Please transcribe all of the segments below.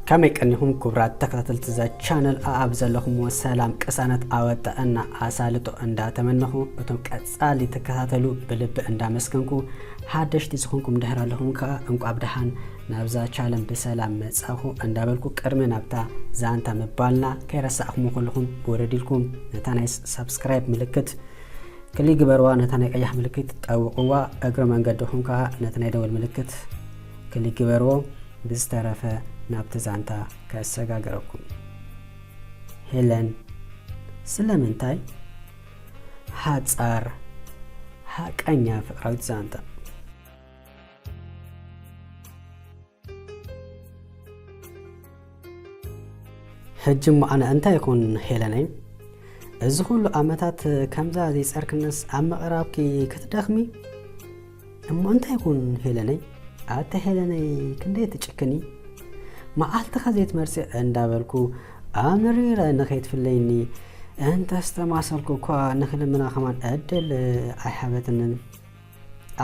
ከመይ ቀኒኹም ክቡራት ተኸታተልቲ እዛ ቻነል? ኣኣብ ዘለኹምዎ ሰላም ቅሳነት ኣወጣእና ኣሳልጦ እንዳተመነኹ፣ እቶም ቀጻሊ ትከታተሉ ብልቢ እንዳመስገንኩ፣ ሓደሽቲ ዝኾንኩም ድሕር ኣለኹም ከኣ እንቋ ብደሓን ናብዛ ቻነል ብሰላም መጻኹ እንዳበልኩ፣ ቅድሚ ናብታ ዛንታ ምባልና ከይረሳዕኹም ከለኹም ውረድ ኢልኩም ነታ ናይ ሳብስክራይብ ምልክት ክሊክ ግበርዋ፣ ነታ ናይ ቀያሕ ምልክት ጠውቕዋ፣ እግረ መንገድኹም ከኣ ነቲ ናይ ደወል ምልክት ክሊክ ግበርዎ። ብዝተረፈ ናብቲ ዛንታ ከሰጋግረኩም። ሄለን ስለምንታይ ሓጻር ሓቀኛ ፍቕራዊት ዛንታ? ሕጂ እሞ ኣነ እንታይ ይኹን ሄለነይ? እዚ ኩሉ ዓመታት ከምዛ ዘይጸርክንስ ኣብ ምቕራብኪ ክትደኽሚ? እሞ እንታይ ይኹን ሄለነይ? ኣቲ ሄለነይ ክንደይ ትጭክኒ? መዓልትኻ ዘይትመርጺ እንዳበልኩ ኣምሪረ ንኸይትፍለይኒ እንተስተማሰልኩ እኳ ንኽልምና ከማን ዕድል ኣይሓበትንን።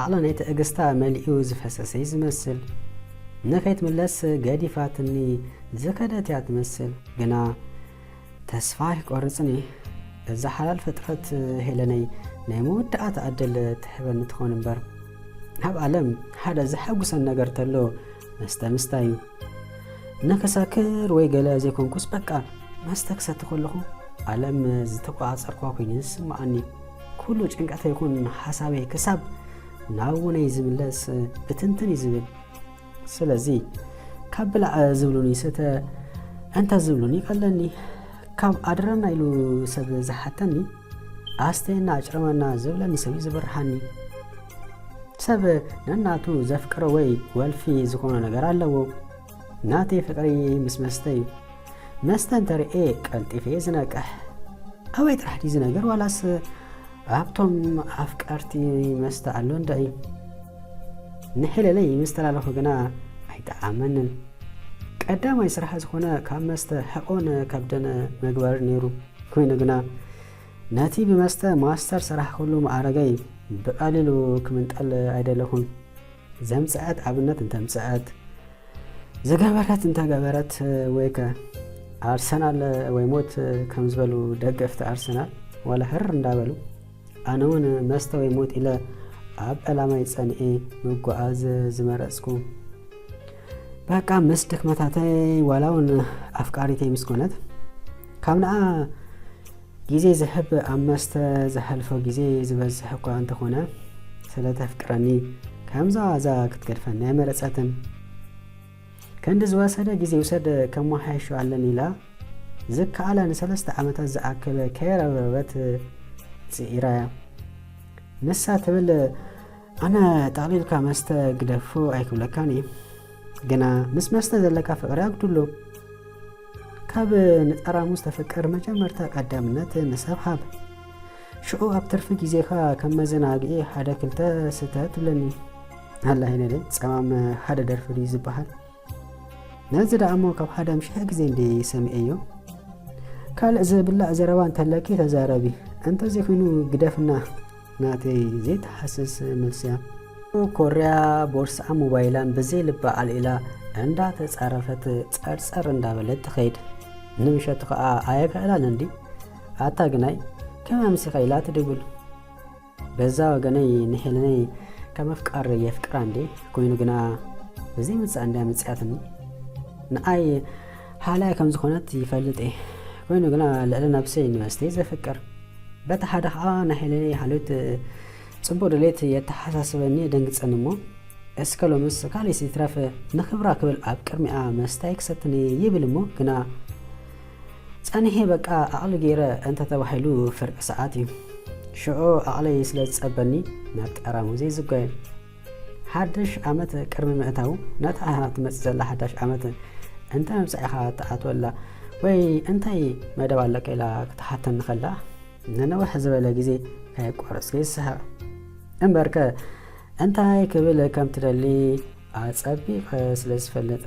ዓቕለነይ ትዕግስታ መሊኡ ዝፈሰሰይ ዝመስል። ንኸይትምለስ ገዲፋትኒ ዝኸደት እያ ትመስል። ግና ተስፋ ኣይቆርጽን እየ። እዛ ሓላል ፍጥረት ሄለነይ ናይ መወዳእታ ዕድል ትህበኒ ትኾን እምበር። ኣብ ዓለም ሓደ ዘሐጉሰን ነገር ተሎ መስተ ምስታይ እዩ። ንክሰክር ወይ ገለ ዘይኮንኩስ በቃ መስተ ክሰቲ ከለኹ ዓለም ዝተቆጻጸርኳ ኮይኑ ዝስምዓኒ። ኩሉ ጭንቀተይ ይኹን ሓሳበይ ክሳብ ናብ ውነይ ዝምለስ ብትንትን እዩ ዝብል። ስለዚ ካብ ብላዕ ዝብሉኒ ስተ፣ እንተ ዝብሉኒ ይቀለኒ። ካብ ኣድረና ኢሉ ሰብ ዝሓተኒ፣ ኣስተየና ኣጭረመና ዝብለኒ ሰብ እዩ ዝብርሃኒ። ሰብ ነናቱ ዘፍቅሮ ወይ ወልፊ ዝኾኖ ነገር ኣለዎ። ናተይ ፍቕሪ ምስ መስተ እዩ። መስተ እንተርእየ ቀልጢፈ እየ ዝነቅሕ። ኣበይ ጥራሕ ድዩ እዚ ነገር ዋላስ ኣብቶም ኣፍቀርቲ መስተ ኣሎ እንዳ እዩ? ንሕለለይ ምስ ተላለኹ ግና ኣይጠዓመንን። ቀዳማይ ስራሕ ዝኾነ ካብ መስተ ሕቆን ከብደን መግባር ነይሩ። ኮይኑ ግና ነቲ ብመስተ ማስተር ስራሕ ኩሉ መዓረገይ ብቐሊሉ ክምንጠል ኣይደለኹን። ዘምጽዐት ኣብነት እንተምጽዐት፣ ዝገበረት እንተገበረት፣ ወይከ ኣርሰናል ወይ ሞት ከም ዝበሉ ደገፍቲ ኣርሰናል ዋላ ህር እንዳበሉ፣ ኣነ እውን መስተ ወይ ሞት ኢለ ኣብ ዕላማይ ጸኒኤ ምጓዓዝ ዝመረጽኩ። በቃ ምስ ድክመታተይ ዋላ እውን ኣፍቃሪተይ ምስ ኮነት ካብ ንኣ ግዜ ዝሕብ ኣብ መስተ ዘሕልፎ ግዜ ዝበዝሕ እኳ እንተኾነ፣ ስለ ተፍቅረኒ ከምዛ ዋዛ ክትገድፈኒ ኣይመረጸትን። ክንዲ ዝወሰደ ግዜ ይውሰድ ከመሓይሾ ኣለኒ ኢላ ዝከኣላ ንሰለስተ ዓመታት ዝኣክል ከይረብረበት ጽዒራ እያ። ንሳ ትብል ኣነ ጠቕሊልካ መስተ ግደፎ ኣይክብለካን እየ፣ ግና ምስ መስተ ዘለካ ፍቕሪ ኣጉድሎ። ካብ ንጠራሙዝ ተፍቅር መጀመርታ ቀዳምነት ንሰብ ሃብ። ሽዑ ኣብ ትርፊ ግዜኻ ከም መዘናግዒ ሓደ ክልተ ስተ ትብለኒ። ኣላ ሄነደይ ጸማም ሓደ ደርፊ ድዩ ዝበሃል? ነዚ ደኣ እሞ ካብ ሓደ ኣምሽሐ ግዜ እንዴ ሰሚዐዮ። ካልእ ዝብላዕ ዘረባ እንተለኪ ተዛረቢ፣ እንተዘይኮይኑ ግደፍና። ናተይ ዘይተሓስስ መልሲ እያ። ኮርያ ቦርስኣ ሞባይላን ብዘይ ልባ ኣልዒላ እንዳተጻረፈት ጸርጸር እንዳበለት ትኸይድ። ንምሸቱ ኸኣ ኣየክእላን እንዲ ኣታ ግናይ ከመይ ኣምሲኻ ኢላ ትድውል። በዛ ወገነይ ንሄለነይ ካብ ምፍቃር የፍቅራ እንዴ ኮይኑ ግና ብዘይ ምጻእ እንድያ መጽያትኒ። ንኣይ ሃላይ ከም ዝኾነት ይፈልጥ እየ። ኮይኑ ግና ልዕሊ ነብሰይ ንመስተ እየ ዘፍቅር። በቲ ሓደ ኸኣ ናይ ሄለነይ ሓልዮት ጽቡቕ ድሌት የተሓሳስበኒ የደንግጸኒ እሞ እስከ ሎምስ ካልእስ ይትረፍ ንኽብራ ክብል ኣብ ቅድሚኣ መስታይ ክሰትኒ ይብል እሞ ግና ጸኒሐ በቃ ዓቕሊ ገይረ እንተተባሂሉ ፍርቂ ሰዓት እዩ። ሽዑ ዓቕለይ ስለ ዝጸበኒ ናብ ጠራሙዘይ ዝጓየ። ሓድሽ ዓመት ቅድሚ ምእታዉ ነታ ትመጽእ ዘላ ሓዳሽ ዓመት እንታይ ምምጻእ ኢኻ ትኣትወላ ወይ እንታይ መደብ ኣለካ ኢላ ክትሓተኒ ከላ ንንውሕ ዝበለ ግዜ ከየቋረጽኩ ይስሕቕ። እምበርከ እንታይ ክብል ከም ትደሊ ኣጸቢቐ ስለ ዝፈልጥ።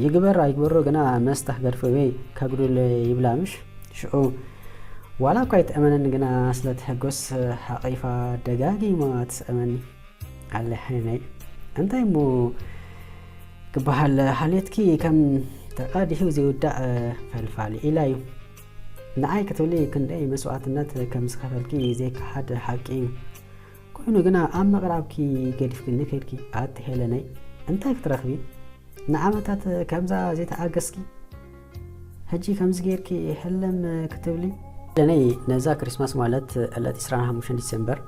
ይግበር ኣይግበሮ ግና መስተ ክገድፎ ወይ ከጉድሎ ይብላ ምሽ? ሽዑ ዋላ እኳ ኣይትእመነኒ ግና ስለ ትሕጎስ ሓቒፋ ደጋጊማ ትስዕመኒ። ኣለ ሕነይ እንታይ እሞ ክበሃል ሓልዮትኪ ከም ተቐዲሑ ዘይውዳእ ፈልፋሊ ኢላ እዩ። ንዓይ ክትብሊ ክንደይ መስዋእትነት ከም ዝኸፈልኪ ዘይከሓድ ሓቂ እዩ። ኮይኑ ግና ኣብ ምቕራብኪ ገዲፍክኒ ከድኪ። ኣቲ ሄለነይ፣ እንታይ ክትረኽቢ? ንዓመታት ከምዛ ዘይተኣገስኪ፣ ሕጂ ከምዚ ጌርኪ ህልም ክትብሊ? ሄለነይ፣ ነዛ ክሪስማስ ማለት ዕለት ዕስራን ሓሙሽተን ዲሴምበር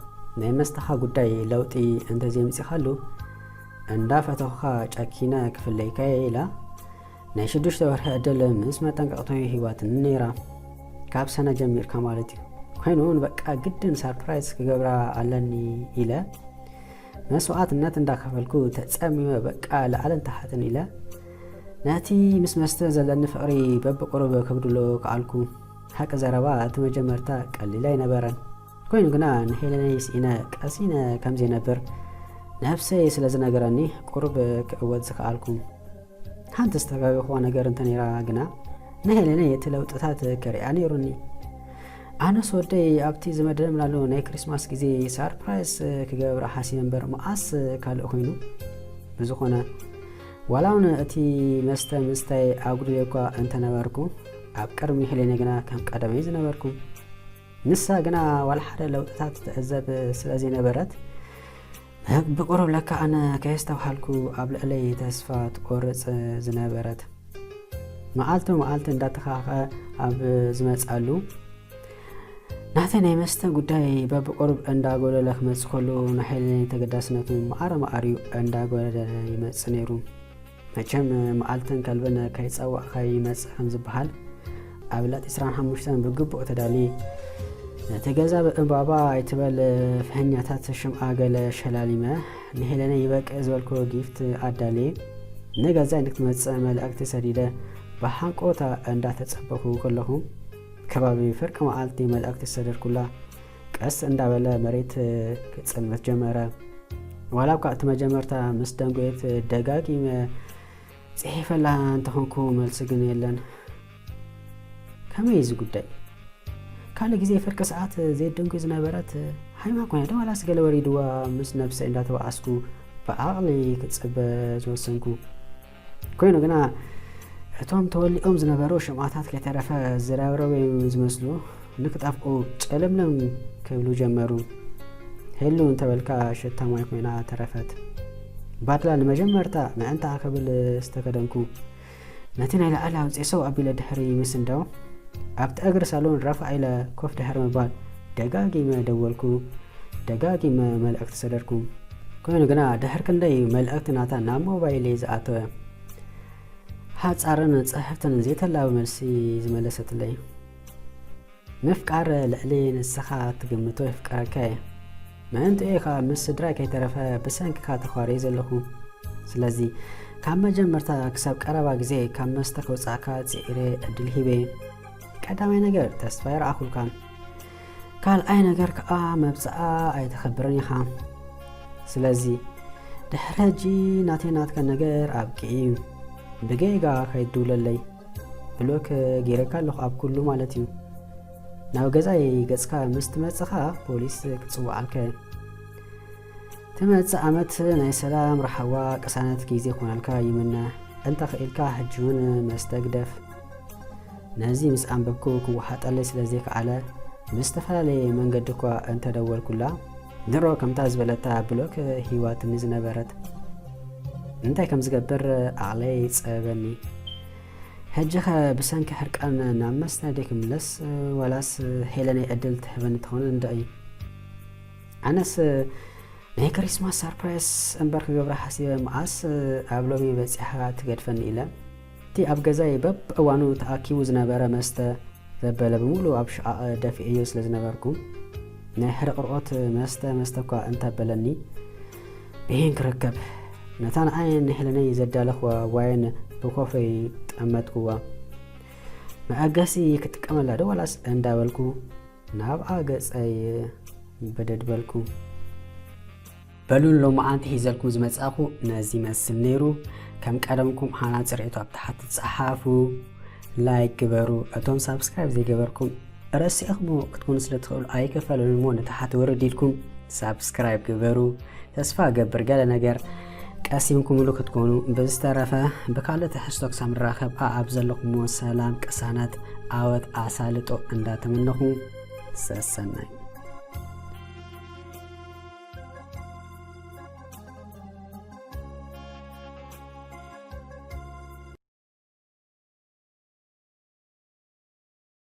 ናይ መስተኻ ጉዳይ ለውጢ እንተዘይምጺኻሉ፣ እንዳፈተኹኻ ጨኪነ ክፍለይካ'የ ኢላ ናይ ሽዱሽተ ወርሒ ዕድል ምስ መጠንቀቕቶ ሂባትኒ ነይራ። ካብ ሰነ ጀሚርካ ማለት እዩ። ኮይኑ እውን በቃ ግድን ሳርፕራይዝ ክገብራ ኣለኒ ኢለ መስዋእትነት እንዳኸፈልኩ ተጸሚመ በቃ ላዕልን ታሕትን ኢለ ነቲ ምስ መስተ ዘለኒ ፍቕሪ በብቁሩብ ከጉድሎ ከኣልኩ። ሓቂ ዘረባ እቲ መጀመርታ ቀሊል ኣይነበረን። ኮይኑ ግና ንሄለነይ ስኢነ ቀሲነ ከም ዘይነብር ነብሰይ ስለ ዝነገረኒ ቁሩብ ክእወት ዝኸኣልኩ። ሓንቲ ዝተጋገኹዋ ነገር እንተ ነይራ ግና፣ ንሄለነይ እቲ ለውጥታት ከርእያ ነይሩኒ። ኣነስ ወደይ ኣብቲ ዝመደብናሉ ናይ ክሪስማስ ግዜ ሳርፕራይዝ ክገብራ ሓሲበ እምበር መኣስ ካልእ ኮይኑ። ብዝኾነ፣ ዋላ እውን እቲ መስተ ምስታይ ኣጉድለ እኳ እንተነበርኩ፣ ኣብ ቅድሚ ሄለነይ ግና ከም ቀደመይ ዝነበርኩ። ንሳ ግና ዋላ ሓደ ለውጥታት ትዕዘብ ስለ ዘይነበረት፣ ብቁሩብ ለካ ኣነ ከየስተውሃልኩ ኣብ ልዕለይ ተስፋ ትቆርጽ ዝነበረት። መዓልቲ መዓልቲ እንዳተኻኸ ኣብ ዝመጻሉ፣ ናተይ ናይ መስተ ጉዳይ በብቁሩብ እንዳጎለለ ክመጽእ ከሎ፣ ናይ ሄለነይ ተገዳስነቱ መዓረ መዓርዩ እንዳጎለለ ይመጽእ ነይሩ። መቸም መዓልትን ከልብን ከይጸዋዕካ ይመጽእ ከም ዝበሃል፣ ኣብ ዕለት ዕስራን ሓሙሽተን ብግቡእ ተዳልየ፣ ነቲ ገዛ ብዕምባባ ኣይትበል ፍሕኛታት ሽምዓ ገለ ሸላሊመ፣ ንሄለነይ ይበቅዕ ዝበልኩ ጊፍት ኣዳልየ፣ ንገዛይ ንክትመጽእ መልእኽቲ ሰዲደ ብሃንቀውታ እንዳተጸበኹ ከለኹ፣ ከባቢ ፍርቂ መዓልቲ መልእኽቲ ዝሰደድኩላ ቀስ እንዳበለ መሬት ክጽልምት ጀመረ። ዋላ እኳ እቲ መጀመርታ ምስ ደንጎየት ደጋጊመ ጽሒፈላ እንተኾንኩ መልሲ ግን የለን። ከመይ እዚ ጉዳይ? ካልእ ግዜ ፍርቂ ሰዓት ዘይደንጉ ዝነበረት ሃይማ ኮይና ዶ ዋላስ ገለ ወሪድዋ ምስ ነብሰይ እንዳተባኣስኩ ብዓቕሊ ክጽበ ዝወሰንኩ። ኮይኑ ግና እቶም ተወሊዖም ዝነበሩ ሽምዓታት ከይተረፈ ዝረብረቡ እዮም ዝመስሉ። ንክጠፍኡ ጨለምለም ክብሉ ጀመሩ። ሄሉ እንተበልካ ሽታ ማይ ኮይና ተረፈት። ባድላ ንመጀመርታ ምዕንታ ክብል ዝተከደንኩ። ነቲ ናይ ላዕሊ ኣውፅኤ ሰው ኣቢለ ድሕሪ ምስንዳው ኣብቲ እግሪ ሳሎን ራፋ ኢለ ኮፍ ድሕሪ ምባል ደጋጊመ ደወልኩ። ደጋጊመ መልእኽቲ ሰደድኩ። ኮይኑ ግና ድሕሪ ክንደይ መልእኽቲ ናታ ናብ ሞባይለይ ዝኣተወ ሓጻርን ጽሕፍትን ዘይተላዊ መልሲ ዝመለሰትለይ። ምፍቃር ልዕሊ ንስኻ ትግምቶ የፍቅረካ እየ። ምእንትኡ እየ ኸኣ ምስ ስድራይ ከይተረፈ ብሰንክኻ ተዃርየ ዘለኹ። ስለዚ ካብ መጀመርታ ክሳብ ቀረባ ግዜ ካብ መስተ ከውጻእካ ጽዒረ ዕድል ሂበ። ቀዳማይ ነገር ተስፋ ኣይረኣኹልካን። ካልኣይ ነገር ከኣ መብጽዓ ኣይተኸብርን ኢኻ። ስለዚ ድሕሪ ሕጂ ናተይ ናትካ ነገር ኣብቂዑ እዩ። ብጌጋ ከይትድውለለይ። ብሎክ ገይረካ ኣለኹ ኣብ ኩሉ ማለት እዩ። ናብ ገዛይ ገጽካ ምስ ትመጽእ ከኣ ፖሊስ ክጽውዓልካ እየ። ትመጽእ ዓመት ናይ ሰላም፣ ራሕዋ፣ ቅሳነት ግዜ ክኾነልካ ይምነ። እንተ ኽኢልካ ሕጂ እውን መስተ ግደፍ። ነዚ ምስ ኣንበብኩ ክወሓጠለይ ስለ ዘይከኣለ፣ ብዝተፈላለየ መንገዲ እኳ እንተደወልኩላ፣ ድሮ ከምታ ዝበለታ ብሎክ ሂባትኒ ዝነበረት። እንታይ ከም ዝገብር ዓቕለይ ጸበኒ። ሕጂኸ ብሰንኪ ሕርቃን ናብ መስተ ድየ ክምለስ፣ ዋላስ ሄለነይ ዕድል ትህበኒ ትኸውን እንዶ እዩ? ኣነስ ናይ ክሪስማስ ሰርፕራይዝ እምበር ክገብራ ሓሲበ፣ መዓስ ኣብ ሎሚ በጺሓ ትገድፈኒ ኢለ፣ እቲ ኣብ ገዛይ በብእዋኑ ተኣኪቡ ዝነበረ መስተ ዘበለ ብምሉእ ኣብ ሽቓቕ ደፊኤዮ ስለ ዝነበርኩ፣ ናይ ሕርቕርቖት መስተ መስተ እኳ እንተበለኒ፣ ብሄን ክርከብ፣ ነታ ንዓይን ንሄለነይ ዘዳለኽዋ ዋይን ብኮፈይ ጠመትኩዋ። መኣገሲ ክጥቀመላ ዶ ዋላስ እንዳበልኩ ናብኣ ገጸይ በደድ በልኩ። በሉ ሎማዓንቲ ሒዘልኩም ዝመጻእኩ ነዚ ይመስል ነይሩ። ከም ቀደምኩም ሃናጺ ርእይቶ ኣብ ታሕቲ ጸሓፉ፣ ላይክ ግበሩ። እቶም ሳብስክራይብ ዘይገበርኩም ረሲዕኹም ክትኮኑ ስለ ትኽእሉ ኣይከፈለሉን እሞ ንታሕቲ ውርድ ኢልኩም ሳብስክራይብ ግበሩ። ተስፋ እገብር ገለ ነገር ቀሲምኩምሉ ክትኮኑ ብዝተረፈ ብካልእ ትሕዝቶ ክሳብ ንራኸብ ኣኣብ ዘለኹምዎ ሰላም ቅሳነት ኣወት ኣሳልጦ እንዳተመነኹ ሰሰናይ።